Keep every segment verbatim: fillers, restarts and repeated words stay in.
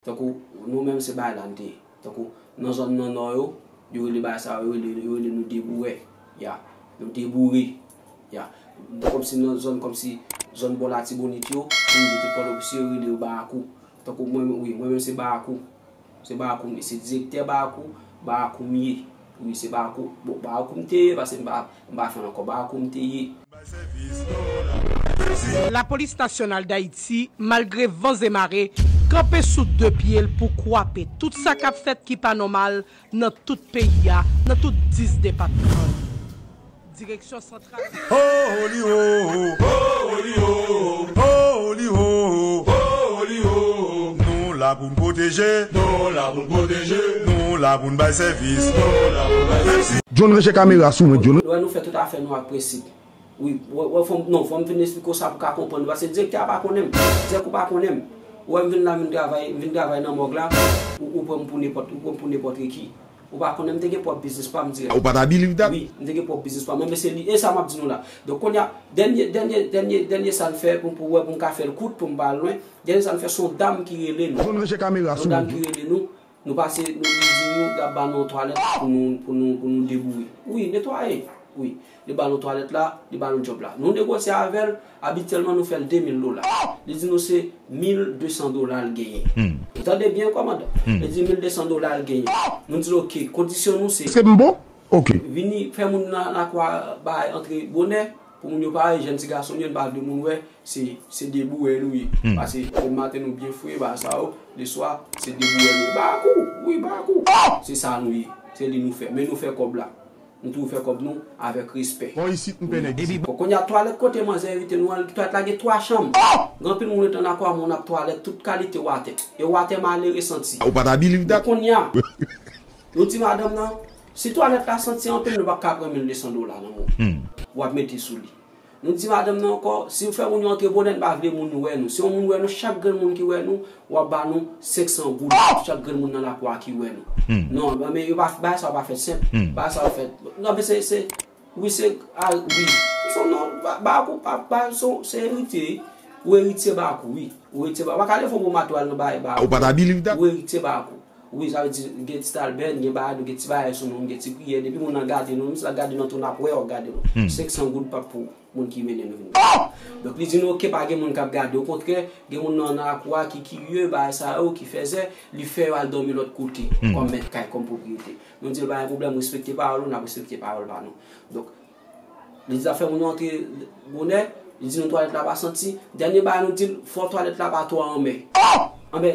Tankou nou menm se bagay la n te ye. Tankou nan zòn nan nò yo, yo rele bagay sa yo, yo rele, yo rele nou debourè. Ya. Nou deboure. Ya. Kòmsi nan zòn, kòmsi zòn bò Latibonit yo, pou nou di tout Pòtoprens yo rele yo Barakou. Tankou mwen, wi, mwen menm se Barakou. Se Barakou m ye. Se direktè Barakou, Barakou m ye. Wi, se Barakou. Bon, Barakou m te ye, paske m pa, m pa fè l ankò. Barakou m te ye. Lapolis Nasyonal d Ayiti, malgre van e mare, kanpe sou de pye l pou kwape tout sa k ap fèt ki pa nòmal nan tout peyi a, nan tout dis depatman. Direksyon Santral. Ho, ho, li, ho, ho. Ho, ho, li, ho, ho. Ho, ho, li, ho, ho. Ho, ho, li, ho, ho. Nou la pou n pwoteje. Nou la pou n pwoteje. Nou la pou n bay sèvis. Nou la pou n bay sèvis. John, ranche kamera sou mwen, John. Lè nou fè tout afè nou ak prensip. Wi, wè, wè, fò m, non, fò m fin esplike w sa pou w ka konprann. Paske direktè a pa konnen m. Dirèk ou pa konnen m. Ou wè m vin la, m vin travay, m vin travay nan mòg la, ou, ou pran m pou nenpòt, ou pran m pou nenpòt ki. Ou pa konnen m te gen pwòp biznis pa m dirèk. Ou pa ta believe that? Wi, m te gen pwòp biznis pa m. Mwen, men se li, e sa m ap di nou la. Donk, kounye a, dènye, dènye, dènye, dènye sa n fè pou, pou wè, pou m ka fè l kout, pou m pa al lwen. Dènye sa n fè, se yon dam ki rele nou. John, ranche kamera sou mwen. Yon dam ki rele nou. Nou pase, nou, li di nou, l ap ba nou yon twalèt pou nou, pou nou, pou nou deboure. Wi, netwaye. Wi. Li ba nou twalèt la, li ba nou djòb la. Nou negosye avè l, abityèlman nou fè l de mil dola. Li di nou se mil de san dola l genyen. Ou tande byen, kòmandan? Li di mil de san dola l genyen. Nou di l, oke, kondisyon nou se. Èske m bon? Oke. Vini, fè moun nan lakou a bay antre bonè, pou moun yo pare, jèn ti gason m yo, n pa vle moun wè, se, se debourè nou ye. Paske demen maten nou byen fre, bagay sa yo, leswa, se debourè nou ye. Barakou, wi, Barakou. Se sa nou ye. Se li nou fè. Men nou fè kòb la. Nou toujou fè kòb nou avèk respè. Bon, isit, m pè nèg isit. Bon, kounye a, twalèt kote manzè envite nou an, twalèt la gen twa chanm. Gen anpil moun rete nan lakou a, moun ap twalèt, tout kalite watè. E watè malere santi. Ou pa ta believe that? Kounye a, nou di madanm nan, si twalèt la santi anpil, nou p ap ka pran mil de san dola nan men w. W ap mete sou li. Nou di madanm nan ankò, si w fè moun yo antre bonè, n pa vle moun wè nou. Si yon moun wè nou, chak grenn moun ki wè nou, w ap ba nou senk san goud. Chak grenn moun nan lakou a ki wè nou. Non, men yo pa, bagay sa yo pa fèt senp. Bagay sa yo fèt. Non, men se, se, wi, se, a, wi. Se non, ba, Barakou, pa, ba, se, se eritye. Ou eritye Barakou, wi. Ou eritye Barakou. Ou pa ka leve yon bon mato al nan bagay Barakou. Ou pa ta believe that? Ou eritye Barakou. Wi, sa vle di, gen ti talbèn, gen bagay, nou gen ti bagay sou nou, gen ti priyè. Depi moun nan gade nou, menm si l ap gade nou an tou, n ap wè w ap gade nou. Senk san goud p ap pou moun ki mennen nou vin la. Donk, li di nou, oke, pa gen moun k ap gade. Okontrè, gen moun nan, nan lakou a ki kirye, bagay sa yo, ki fèzè, li fè yo al dòmi lòt kote, kòm mèt kay, kòm pwopriyetè. Nou di l, pa gen pwoblèm, respekte pawòl ou, n ap respekte pawòl pa nou. Donk, li di l ap fè moun yo antre bonè, li di nou twalèt la pa santi. Dènye bagay nou di l, fò twalèt la pa twò anmè. Anmè,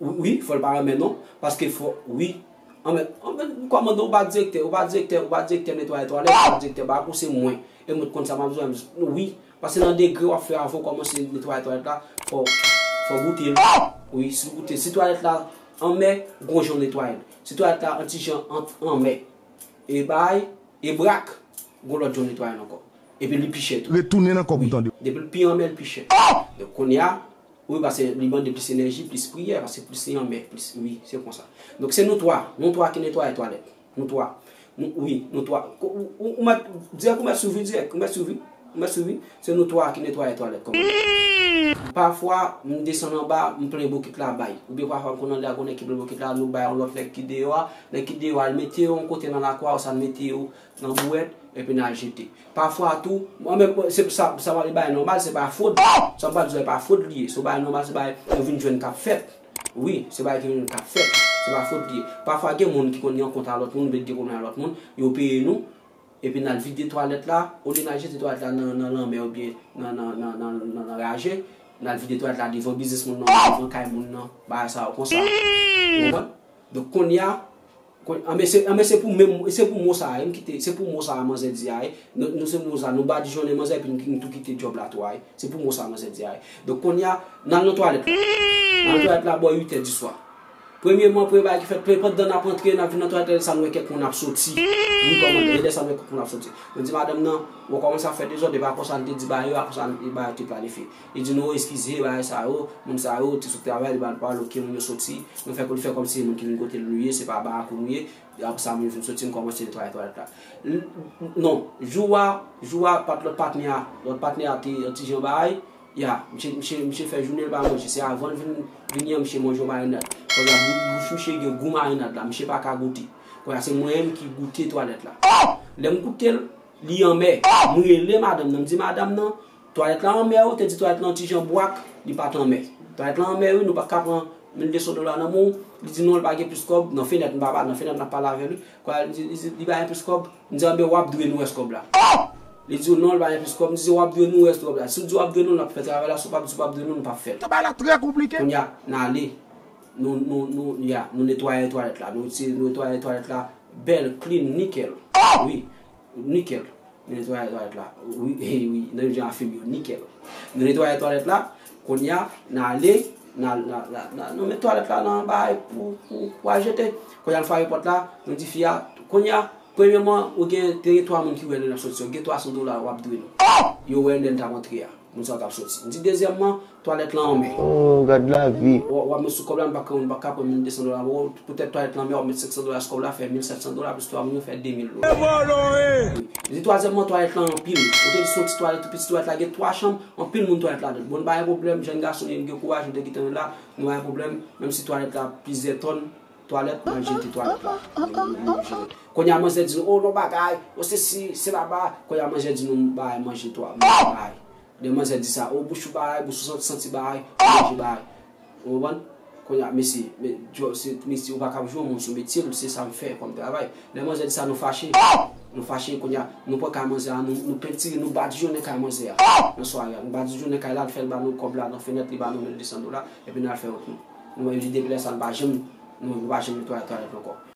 wi, fò l pa anmè non, paske fò, wi, anmè, anmè, kòmandan, ou pa direktè, ou pa direktè, ou pa direktè netwayaj twalèt, ou pa direktè bak, ou se mwen. E mwen k konn sa m ap bezwen, wi, paske nan degre w ap fè avan w kòmanse netwayaj twalèt la, fò, fò goute l. Wi, si w goute, si twalèt la anmè, gon jan w netwaye l. Si twalèt la an ti jan an-, anmè, e bay, e brak, gon lòt jan w netwaye l ankò. Epi li pi chè tou. Retounen ankò pou tande. Depi l pi anmè, l pi chè. Donk, kounye a, wi, paske li mande plis enèji, plis priyè, paske plis li anmè, plis, wi, se konsa. Donk, se nou twa, nou twa ki netwaye twalèt. Nou twa. Nou, wi, nou twa. Ou, ou, ou mèt, dirèk ou mèt swiv wi, dirèk, ou mèt swiv wi. Ou mèt swiv wi. Se nou twa ki netwaye twalèt kòmandan. Pafwa, m desann anba, m plen bokit la bay. Oubyen pafwa, m konn anlè a gon nèg ki plen bokit la, nou bay yon lòt nèg ki deyò a. Nèg ki deyò a, l mete yo yon kote nan lakou a, oswa l mete yo nan bouwèt, epi n al jete. Pafwa tou, mwen menm, se, sa, sa m ap di bagay nòmal, se pa fwod. Sa m pral di w la, e pa fwod li ye. Se yon bagay nòmal, se bagay nou vin jwenn k ap fèt. Wi, se bagay ki vin k ap fèt. Se pa fwod li ye. Pafwa, gen moun ki konn gen kont a lòt moun, oubyen ki gen pwoblèm a lòt moun, yo peye nou, epi n al vide twalèt la, olye n al jete twalèt la nan, nan lanmè oubyen nan, nan, nan, nan, nan, nan raje, n al vide twalèt la devan biznis moun nan, devan kay moun nan, bagay sa yo konsa. Ou konprann? Donk, kounye a, Kon-, anben se, anben se pou menm, se pou mo sa a, wi, m kite, se pou mo sa a manzè di a, wi. Nou, nou se mo sa a, nou badijonnen manzè, epi n, n tou kite djòb la tou a, wi. Se pou mo sa a manzè di a, wi. Donk, kounye a, n al nan twalèt la. N al nan twalèt la bò uit è di swa. Premyeman, premye bagay ki fèt, pandan n ap antre, n ap vin nan twalèt la, lè sa a nou wè kèk moun ap soti. Wi, kòmandan, e lè sa a nou wè kèk moun ap soti. Nou di madanm nan, bon, kòmanse ap fè dezòd, e pa konsa n te di bagay yo, e pa konsa bagay yo te planifye. Li di nou, eskize, bagay sa yo, moun sa yo, te sou travay, li ba nou pawòl, oke, moun yo soti. Nou fè, li fè kòmsi se moun ki vin kote l nou ye, se pa Barakou nou ye. Apre sa, moun yo fin soti, n kòmanse netwaye twalèt la. L-, non, jou a, jou a, pat-, lòt patnè a, lòt patnè a te yon ti jan bagay, Ya, misye, misye, misye fè jounen l pa manje. Se avan l vin, vini an, misye manje yon marinad. Kounye a, bou-, bouch misye gen gou marinad la. Misye pa ka goute. Kounye a, se mwen menm ki goute twalèt la. Lè m goute l, li anmè. M rele madanm nan, m di madanm nan, twalèt la anmè, ou te di twalèt la yon ti jan bwak, li pa t anmè. Twalèt la anmè, wi, nou pa ka pran mil de san dola nan men w. Li di non, li pa gen plis kòb, nan fenèt, m pa, nan fenèt, n ap pale avè l, wi. Kounye a, li di, li di, li pa gen plis kòb. M di, anben, w ap dwe nou rès kòb la. Li di w non, li pa gen plis kòb. M di se w ap dwe nou rès kòb la. Si w di w ap dwe nou, n ap fè travay la. Si w p ap di w p ap dwe nou, nou p ap fè l. Travay la trè konplike. Kounye a, n ale. Nou, nou, nou, ya, nou netwaye twalèt la. Nou ti, nou netwaye twalèt la. Bèl, clean, nikèl. Wi, nikèl. Nou netwaye twalèt la. Wi, wi, nan jan a fim yo, nikèl. Nou netwaye twalèt la. Kounye a, n ale, n al, n al, n al, n al, nou met twalèt la nan bay pou, pou, pou al jete. Kounye a, n fwaye pòt la, nou di fi a, kounye a, premyèman, ou gen, te gen twa moun ki wè lè n ap soti yo, gen twa san dola w ap dwe nou. Yo wè lè n t ap antre a, moun sa yo t ap soti. M di dezyèmman, twalèt la anmè. Oh, gad lavi. W, w ap met sou kòb la, nou pa ka, nou pa ka pran mil de san dola. Bon, poutèt twalèt la anmè, w ap met senk san dola sou kòb la, fè mil sèt san dola, plis twa moun yo fè de mil dola. Wi. M di twazyèmman, twalèt la anpil. Ou te di se yon ti twalèt tou piti, twalèt la gen twa chanm, anpil moun twalèt ladan l. Bon, nou pa gen pwoblèm, jèn gason, nou gen kouraj, nou te kite nou la, nou pa gen pwoblèm, menm si twalèt la plizyè tòn, twalèt, n al jete twalèt la. Nou, nou, nou jete. Kounye a, manzè di nou, o, non bagay, o, sesi, se laba. Kounye a, manzè di nou, bagay, manje twa, manje bagay. Lè manzè di sa, o, bouch ou bagay, bouch ou santi, santi bagay, manje bagay. Ou konprann? Kounye a, mesye, men, djòb, se, mesye, ou pa ka ap jwe yon moun sou metye l, se sa m fè kòm travay. Lè manzè di sa, nou fache. Nou fache, kounye a, nou pran kay manzè a, nou, nou pentire, nou badijone kay manzè a. Nan sware a, nou badijone kay la, l fè l ba nou kòb la nan fenèt, li ba nou mil de san dola, epi n al fè wout nou. Nou wè, depi lè sa, nou pa janm, nou, nou pa janm netwaye twalèt ankò.